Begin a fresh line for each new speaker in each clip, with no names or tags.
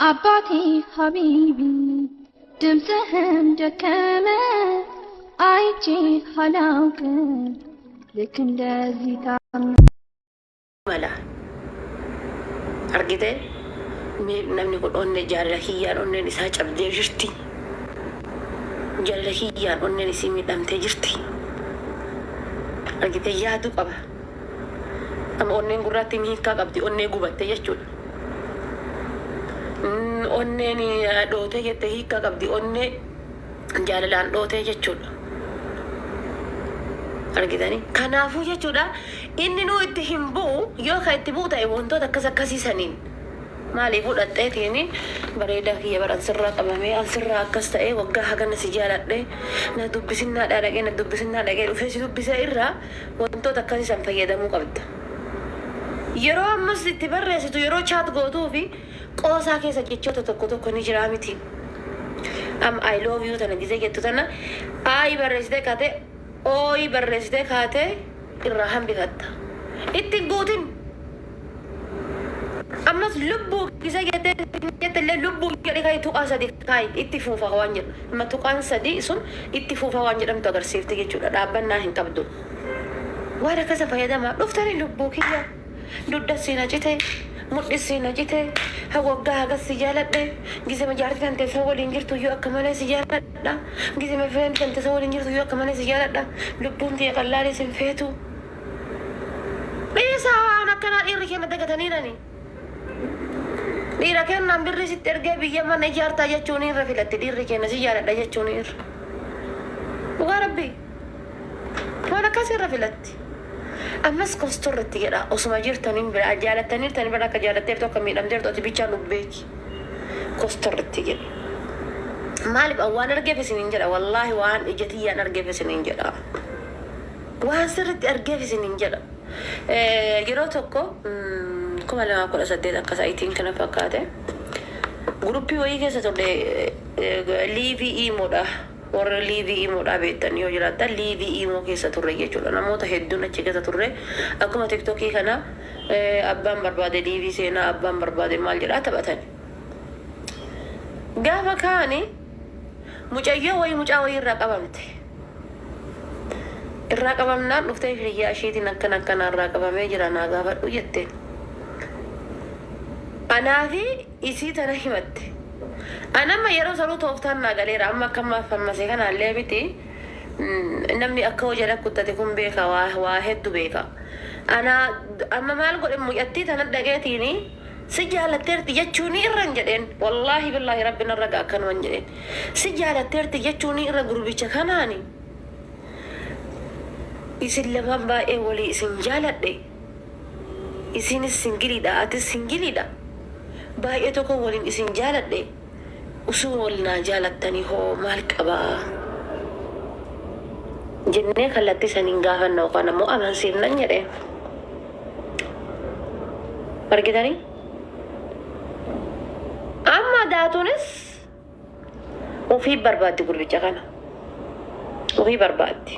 አባቴ ሀቢቢ ድምፅህም ደከመ አይቼ አላውቅም ልክ እንደዚህ ታመ
Mala argite, mee namni kun onne jaalala kiyyaan onneen isaa cabdee jirti, jaalala kiyyaan onneen isii miidhamtee jirti. Argite, yaaduu qaba. Amma onneen gurraattiin hiikkaa qabdi. Onnee gubatte jechuudha. Onneen dhootee jette hiikkaa qabdi. Onnee jaalalaan dhootee jechuudha. Argitanii, kanaafuu jechuudha, inni nuu itti hin bu'u. Yoo ka itti bu'u ta'e, wantoota akkas akkasiisaniin maaliif fudhadheetiin bareedaa kiyya bara ansirraa qabamee, ansirraa akkas ta'ee, waggaa hagana si jaaladhe, na dubbisinnaa dhaqee, na dubbisinnaa dhaqee, dhufee si dubbisee irraa wantoota akkasiisan fayyadamuu qabda. Yeroo ammas itti barreessitu, yeroo chat gootuu fi qoosaa keessa jechoota tokko tokko ni jiraa miti. Amma "I love you" tana gisee jettu tana, I barreessitee kaatee, ooyi barreessitee kaatee irraa hambifatta. Itti guutin. Ammas lubbuu gisee jettee jettellee, lubbuu jedhee kaayi, tuqaa sadi kaayi, itti fuufa waan jedhu. Amma tuqaan sadi sun itti fuufa waan jedhamtu agarsiifti jechuudha. Dhaabbannaa hin qabdu. Waan akkasa fayyadamaa dhuftanii, lubbuu kiyya dugda siina cite, mudhi siina cite, waggaa hagas si jaaladhe, gisema jaartii tan teessa waliin jirtu iyyuu akka malee si jaaladha, gisema friend tan teessa waliin jirtu iyyuu akka malee si jaaladha, lubbuun tiyya qallaalee sin feetu. Dhiisaa, waan akkanaa dhiirri keenya dagataniirani. Dhiira kennaan birri sitti ergee biyya mana ijaartaa jechuun irra filatti dhiirri keenya si jaaladha jechuun irra. Dhugaa rabbii. Waan akkas irra filatti. Ammas kostorratti jedha, osuma jirtaniin bira jaalattaniirtanii bira, akka jaalatteertu, akka miidhamteertu ati bichaan dhubbeeki. Kostorratti jedha. Maaliif waan argeef isiniin jedha, wallaahi waan ija tiyyaan argeef isiniin jedha. Waan sirriitti argeef isiniin jedha. Yeroo tokko 2018 akkas ayitiin kana fakkaate. Guruppii wayii keessa turre, live iimoodha. Warra live iimoodha beektan yoo jiraattan, live iimoo keessa turre jechuudha. Namoota hedduun achi keessa turre. Akkuma TikTokii kana abbaan barbaade live seenaa, abbaan barbaade maal jedhaa taphatan. Gaafa kaani mucayyoo wayii mucaa wayii irraa qabamte. Irraa qabamnaan dhuftee hiriyyaa isheetiin akkana akkana irraa qabamee jira, naa gaafadhu jetteen. Anaa fi isii tana himatte. Anamma yeroo sanuu tooftaan naa galeera. Amma akka ammaa fammasee kanaallee miti. Namni akka hojii kuttate kun beeka, waa hedduu beeka. Anaa amma maal godhe? Mucattii tana dhaqeetiini si jaalatteerti jechuun irra hin jedheen. Wallaahi billaahi rabbi narra ga'a, akkanuma hin jedheen. Si jaalatteerti jechuun irra gurbicha kanaani. Isin lamaan baay'ee walii isin jaaladhe. Isinis singleiidha, atis singleiidha. Baay'ee tokko waliin isin jaaladhe. Usuu wal naa jaalattanii hoo maal qabaa? Jennee kallattii saniin gaafanna yookaan ammoo amansiifnan jedheen. Argitanii? Amma daatuunis ofii barbaaddi gurbicha kana. Ofii barbaaddi.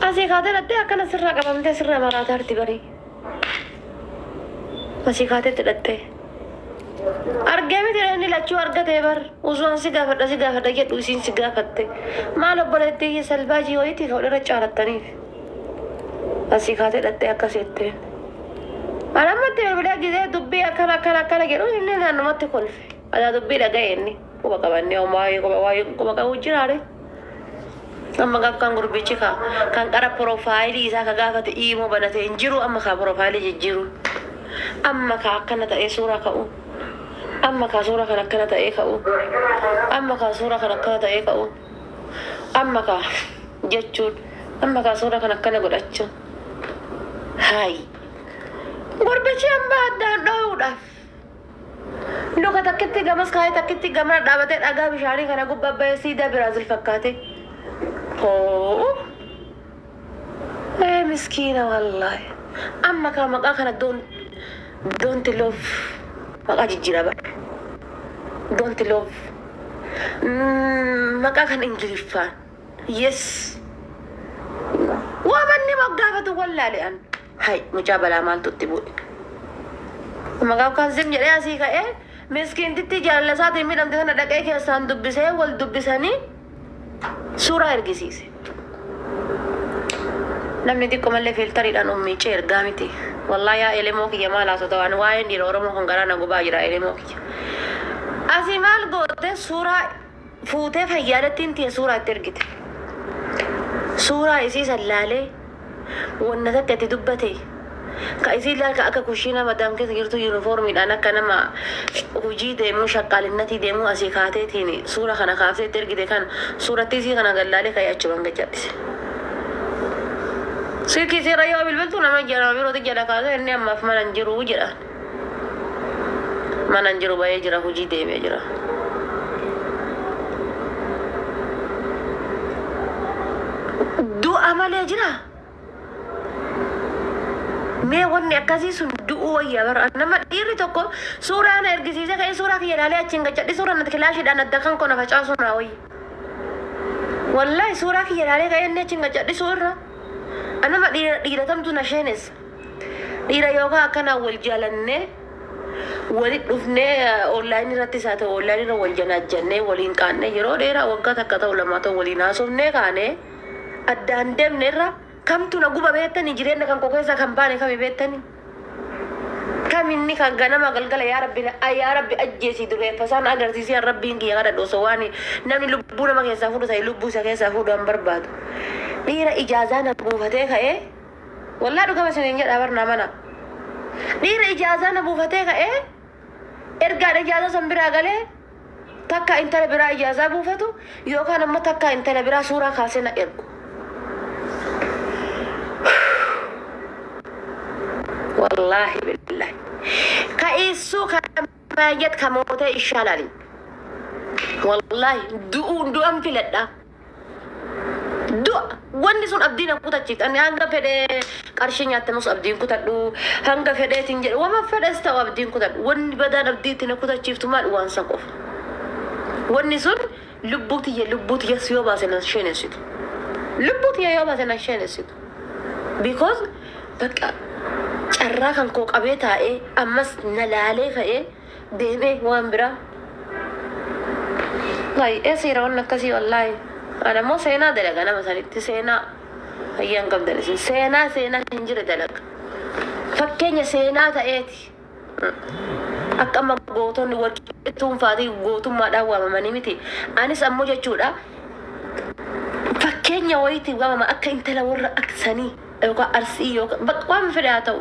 Asii kaatee dhattee akkana sirraa qabamtee sirraa maraataa arti barii. Asii kaatee itti dhattee. Argee miti, inni lachuu argatee bar. Usuun si gaafadha si gaafadha jedhu isiin si gaafatte. Maal obboleettii salbaajii wayiitii kan walirra caalattaniif. Asii kaatee dhattee akkas jetteen. Anammatti bilbilee gisee dubbii akkana akkana akkana jedhu, inni naannumatti kolfe. Adaa dubbii dhaga'e inni. Quba qabannee waa'ee quba waa'ee quba qabu jiraare. Amma gaaf kan gurbichi ka kan qara profile isaa ka gaafate iimoo banate hin jiru, amma ka profile jijjiiru. Amma ka akkana ta'ee suuraa ka'u. Amma ka suuraa kan akkana ta'ee ka'u. Amma ka suuraa kan akkana ta'ee ka'u. Amma ka jechuun amma ka suuraa kan akkana godhachuun. Hayi. Gurbichi amma addaan dhoowuudhaaf. Luka takkitti gamas kaayee, takkitti gamana dhaabatee, dhagaa bishaanii kana gubbaa bahee siidaa Biraazil fakkaate. Hoo! Ee miskiina wallaahi. Amma kaa maqaa kana don't love maqaa jijjiira bara. Don't love. Maqaa kan Ingiliffaan. Yes. Waamanni moggaafatu wallaale an. Hay, mucaa balaa maaltu itti bu'e? Maqaa kan zim jedhee asii ka'ee Miskiintitti jaalala isaatiin miidhamte sana dhaqee keessaan dubbisee wal dubbisanii suuraa ergisiise. Namni xiqqoo mallee filteriidhaan ummiicee ergaa miti. Wallaahi yaa elemoo kiyya maal haasota waan waa'een dhiira Oromoo kun garaa na gubaa jira elemoo kiyya. Asii maal goote suuraa fuutee fayyaadattiin tiya suuraa itti ergite. Suuraa isii san laalee wanna takka itti dubbate ka isii laal ka akka kushiinaa madaam keessa jirtu yuunifoormiidhaan akka nama hujii deemuu shaqqaalinnatii deemuu asii kaateetiin suura kana kaaftee itti ergite kan suuratti isii kana gallaalee ka'ee achumaan gajjadhise. Silkii isiirra yoo bilbiltu nama nama birooti jala kaasee inni ammaaf mana hin jiru jedhaan. Mana hin jiru bahee jira hojii deemee jira. Du'a malee jira. Mee wanni akkasii sun du'uu wayya bara nama dhiirri tokko suuraa na ergisiisee ka'ee suuraa kiyya ilaalee achiin gachadhi suuraa na kilaashiidhaan adda kan koo na facaasuu naa wayya. Wallahi suuraa kiyya ilaalee ka'ee inni achiin gachadhisuu irra anama dhiira dhiira tamtu na sheenessa. Dhiira yookaan akkanaan wal jaalannee walit dhufnee online irrattis haa ta'u online irra wal janaajjannee waliin qaannee yeroo dheeraa waggaa takka ta'u lama ta'u waliin haasofnee kaanee addaan deemne irra kamtu na guba beektanii jireenya kan koo keessaa kan baane kami beektanii kam inni kan ganama galgala yaa rabbi yaa rabbi ajjeesii dureeffa isaan agarsiisee yaa rabbiin kiyya kadhadhu osoo waan namni lubbuu nama keessaa fuudhu ta'e lubbuu isa keessaa fuudhu an barbaadu dhiira ijaazaa na buufatee ka'ee wallaa dhugama isiniin jedha barnaa mana dhiira ijaazaa na buufatee ka'ee ergaan ijaazaa san biraa galee takka intala biraa ijaazaa buufatu yookaan ammoo takka intala biraa suuraa kaasee na ergu. Wallaahi billaahi. Ka issu ka mayyat ka mootee ishaalaali. Wallaahi du'uun du'an filadha. Du'a wanni sun abdii na kutachiifte. Ani hanga fedhee qarshii nyaattamus abdiin kutadhu. Hanga fedheetiin jedhe wama fedhes ta'u abdiin kutadhu. Wanni badaan abdii itti na kutachiiftu maal waan san qofa. Wanni sun lubbuu tiyya lubbuu tiyyas yoo baase nan sheenessitu. Lubbuu tiyya yoo baase nan sheenessitu. Because bakka carraa kan koo qabee taa'ee ammas na laalee ka'ee deemee waan biraa. Baay'ee seera wanni akkasii wallaahi. Ana immoo seenaa dalaga nama sanitti seenaa fayyaan qabdan isin seenaa seenaa hin jire dalaga. Fakkeenya seenaa ta'eeti. Akka amma gootonni warqituun faatii gootummaadhaan waamamanii miti. Anis ammoo jechuudha fakkeenya wayiitiin waamama akka intala warra aksanii yookaan arsii yookaan bakka waan fedhe haa ta'u.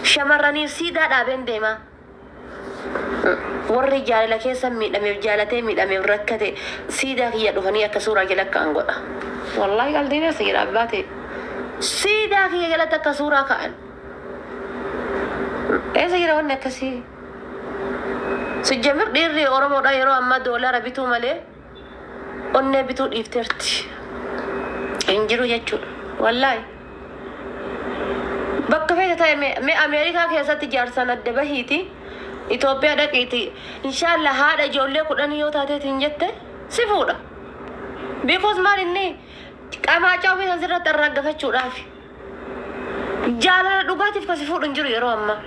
Shamarraniif siidaa dhaabeen deemaa. Warri jaalala keessa miidhameef jaalatee miidhameef rakkate siidaa kiyya dhufanii akka suuraa jala ka'an godha. Wallaahi qaldiin eessa jira abbaa ta'e. Siidaa kiyya jalatti akka suuraa ka'an. Eessa jira wanni akkasii? Sijjamir dhiirri Oromoodha yeroo ammaa doolaara bituu malee onnee bituu dhiifteerti. Hin jiru jechuudha. Wallaahi. Bakka feete ta'e mee Ameerikaa keessatti jaarsaan adda bahiiti Itoophiyaa dhaqiiti inshallah haadha ijoollee 10 yoo taateetiin jette si fuudha. Because maal inni qamaacaa ofii san sirratti arraaggafachuudhaaf. Jaalala dhugaatiif kan si fuudhu hin jiru yeroo ammaa.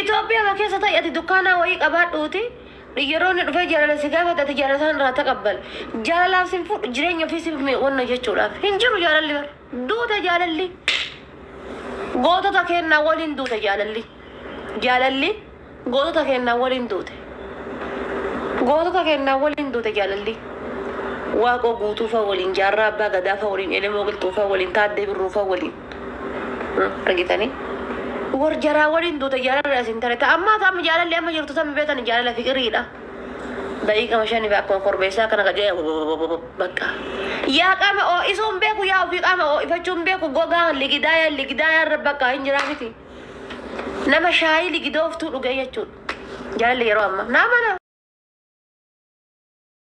Itoophiyaa keessa ta'e ati dukkaanaa wayii qabaadhuuti yeroo inni dhufee jaalala si gaafate ati jaalala isaan irraa taqabbal. Jaalalaaf sin fuudhu jireenya ofii siif wanna jechuudhaaf. Hin jiru jaalalli bar. Duute jaalalli. Gootota kennaa waliin duute jaalalli. Jaalalli gootota kennaa waliin duute. Gootota kennaa waliin duute jaalalli. Waaqoo guutuu fa'a waliin, jaarraa abbaa gadaa fa'a waliin, elemoo qilxuu fa'a waliin, taaddee birruu fa'a waliin. Argitanii? War jaraa waliin duute jaalalli asin tare. Ta ammaa ta amma jaalalli amma jirtu tammi beektan jaalala fiqiriidha. Daqiiqama shaniif akkuma korbeessaa kana gadi bakka. Yaa qaama ho'isuu hin beeku yaa ofii qaama ho'ifachuu hin beeku gogaa ligidaaya ligidaaya irra bakka hin jiraa miti. Nama shaayii ligidooftuu dhugee jechuudha. Jaalalli yeroo ammaa. Naa mana.